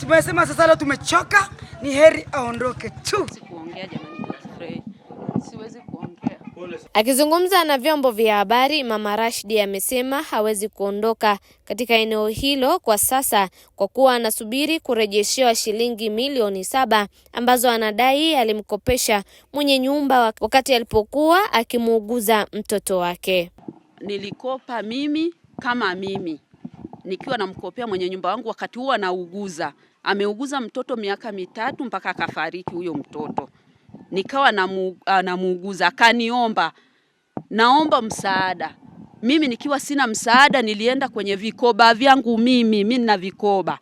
Tumesema sasa leo tumechoka, ni heri aondoke tu. Kuongea jamani, siwezi kuongea. Akizungumza na vyombo vya habari, Mama Rashidi amesema hawezi kuondoka katika eneo hilo kwa sasa kwa kuwa anasubiri kurejeshewa shilingi milioni 7 ambazo anadai alimkopesha mwenye nyumba wakati alipokuwa akimuuguza mtoto wake. Nilikopa mimi kama mimi nikiwa namkopea mwenye nyumba wangu wakati huo anauguza, ameuguza mtoto miaka 3 mpaka akafariki huyo mtoto. Nikawa namuuguza, akaniomba, naomba msaada. Mimi nikiwa sina msaada, nilienda kwenye vikoba vyangu mimi nina vikoba.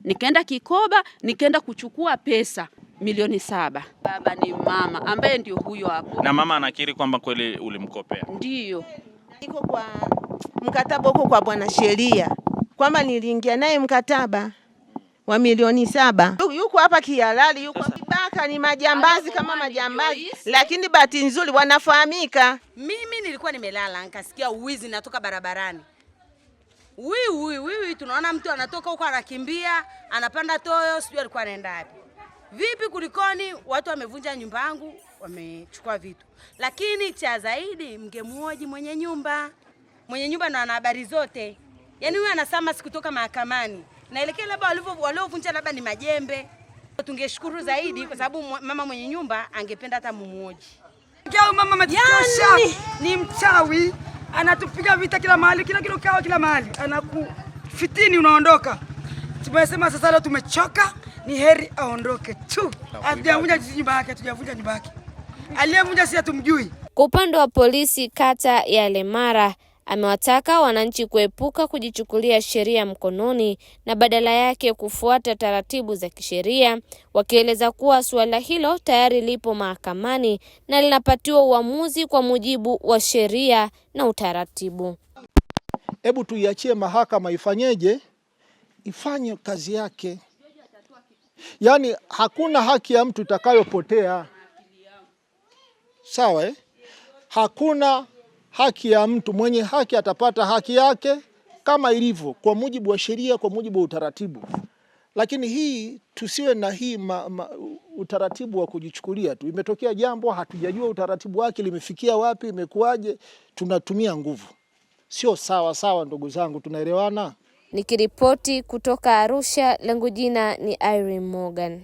Nikaenda kikoba, nikaenda kuchukua pesa milioni 7. Baba ni mama ambaye ndio huyo hapo. Na mama anakiri kwamba kweli ulimkopea? Ndiyo. Iko kwa mkataba huko kwa bwana sheria kwamba niliingia naye mkataba wa milioni 7. Yuko hapa kihalali, yuko kibaka, ni majambazi kama majambazi, lakini bahati nzuri wanafahamika. Mimi nilikuwa nimelala nikasikia uwizi natoka barabarani. Wi wi tunaona mtu anatoka huko anakimbia, anapanda toyo, sijui alikuwa anaenda wapi. Vipi kulikoni, watu wamevunja nyumba yangu, wamechukua vitu. Lakini cha zaidi mngemuoji mwenye nyumba. Mwenye nyumba ndo ana habari zote. Yaani huyu anasema sikutoka mahakamani. Naelekea labda waliovunja labda ni majembe. Tungeshukuru zaidi kwa sababu mama mwenye nyumba angependa hata mumuoji. Mchawi mama ametuchosha. Yani. Ni mchawi, anatupiga vita kila mahali, kila kikao kila mahali. Anakufitini unaondoka. Tumesema sasa leo tumechoka, ni heri aondoke tu. Hatujavunja nyumba yake, hatujavunja nyumba yake. Aliyevunja si hatumjui. Kwa upande wa polisi kata ya Lemara amewataka wananchi kuepuka kujichukulia sheria mkononi na badala yake kufuata taratibu za kisheria, wakieleza kuwa suala hilo tayari lipo mahakamani na linapatiwa uamuzi kwa mujibu wa sheria na utaratibu. Hebu tuiachie mahakama ifanyeje? Ifanye kazi yake. Yaani hakuna haki ya mtu itakayopotea. Sawa, eh? Hakuna haki ya mtu, mwenye haki atapata haki yake kama ilivyo kwa mujibu wa sheria, kwa mujibu wa utaratibu. Lakini hii tusiwe na hii utaratibu wa kujichukulia tu. Imetokea jambo hatujajua utaratibu wake, limefikia wapi, imekuwaje, tunatumia nguvu. Sio sawa sawa, ndugu zangu, tunaelewana? Nikiripoti kutoka Arusha, langu jina ni Irene Morgan.